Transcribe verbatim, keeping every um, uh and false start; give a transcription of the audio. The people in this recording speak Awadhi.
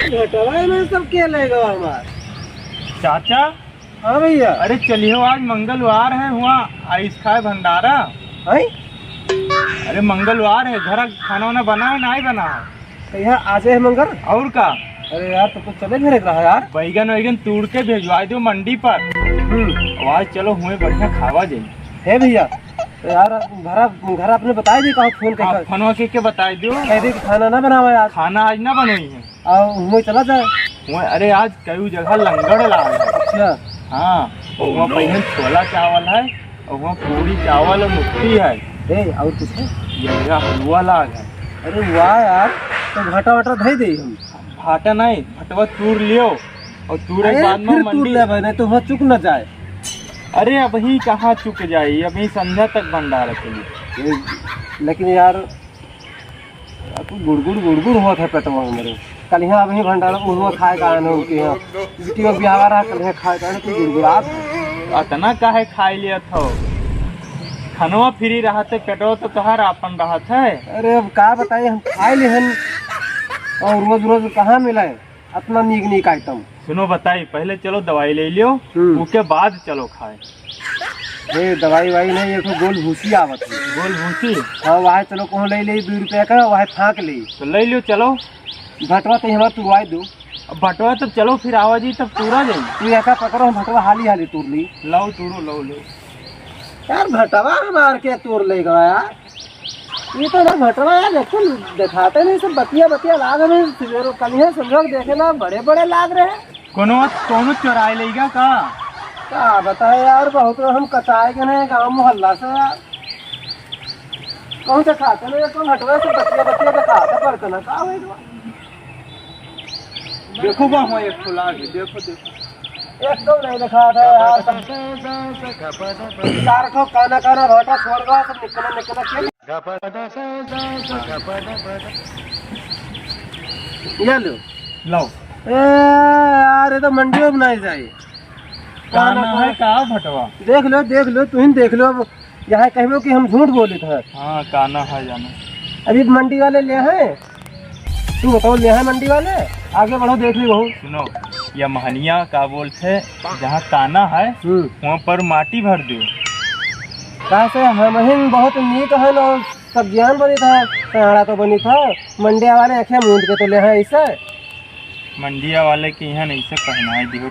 घटवा में सब के ले गवा हमार? चाचा। हाँ भैया। अरे चलियो, आज मंगलवार है, हुआ आइस खाए भंडारा। हैं? अरे मंगलवार है, घर खाना वाना बना है, नाहीं बना है? कहिया आजे है मंगर? और का? अरे यार, तो कुछ चले घरे रहा यार। बैगन वैगन तूड़ के भेजवा दो मंडी पर। हम्म। और आज चलो हुए बढ़िया खावा जाए। हे भैया, तो यार घरा, घर अपने बताई दी, कहा फोन हाँ, करके। फोनवा के, के बताई दो। कह दे कि खाना ना बनावा यार। खाना आज ना बनोई है। और हुए चला जाए। हुए, अरे आज कई जगह लंगर लाग है। अच्छा। हाँ, वहाँ पहिन छोला चावल है, और वहाँ पूरी चावल और मुक्ति है। ए, और कुछ है? ये मेरा हलवा लाग है। अरे वाह यार, तो भाटा वाटा धई दे हम। भाटा नहीं, भटवा तूर लियो, और तूरे के अरे बाद में फिर तूर मंडी लेबे, नहीं तो वहाँ चुक न जाए। अरे अबही कहाँ चुक जाई, अबही संध्या तक भंडारा चली। ए, लेकिन यार, अब गुड़गुड़ गुड़गुड़ होत है पेटवा हमरे। कल यहाँ अबही भंडारा मुर्गा खाए का आने उनके यहाँ। बिटिया बियाह रहा, कल यहाँ खाए का आने, तू गुड़गुड़ात है। अतना काहे खाई लियत हो? खनवा फ्री रहत है, पेटवा तो तोहार आपन रहत है। अरे अब का बताई, हम खाए लिहन और रोज रोज कहाँ मिले अतना नीक नीक आइटम। सुनो बताई, पहले चलो दवाई ले लियो, हम्म। उसके बाद चलो खाए। ए, दवाई वाई नहीं, एक ठो गोल भूसी आवत है। गोल भूसी? हाँ, वह चलो कहूँ ले ले, दो रुपया का, वह फाँक ले। तो ले लियो, चलो। भटवा तो हमार तुरवाई दो। अब भटवा तब चलो, फिर आवा जी, तब तूरा जाई। तू एका पकड़ो, हम भटवा हाली हाली तूर ली। लाओ, तूरो, लाओ, लाओ। यार, भटवा हमार के तूर ले गवा यार। ये तो ना भटवा यार, देखते, दिखाते नहीं, सब बतिया बतिया लाग रहे, सवेरे कल ही संजोग देखे ना, बड़े बड़े लाग रहे। कोनो, कोनो चोराए लेगा का? का बताए यार, बहुत हम कचाए के नहीं गाँव मोहल्ला से यार। कहूँ देखाते नहीं, तो हटवे से बतिया बतिया देखाते, बड़कना का होई बा? देखो बा, हुआ एक ठो लाग है, देखो, देखो। एक तो नहीं देखाता यार, सब चार ठो काना काना भाटा छोड़ दो, सब निकला निकला के। ये लो। लाओ। ए यार, ये तो मंडियो में नहीं जाए। काना काना है का भटवा? देख लो, देख लो, तुम देख लो। अब यहाँ कहबो कि हम झूठ बोलित है। हाँ, काना है जाना। अभी मंडी वाले ले हैं, तू बताओ, ले हैं मंडी वाले? आगे बढ़ो, देख ली बहू। सुनो, या महनिया का बोलते, जहाँ काना है, हम्म। वहाँ पर माटी भर दो। काहे से हमहिन बहुत नीक है और सब ज्ञान बनित है, सहारा तो बनित है। मंडिया वाले आँखें मूंद के तो ले हैं ऐसे। मंडिया वाले के यहाँ नहीं से पहनाए दियो,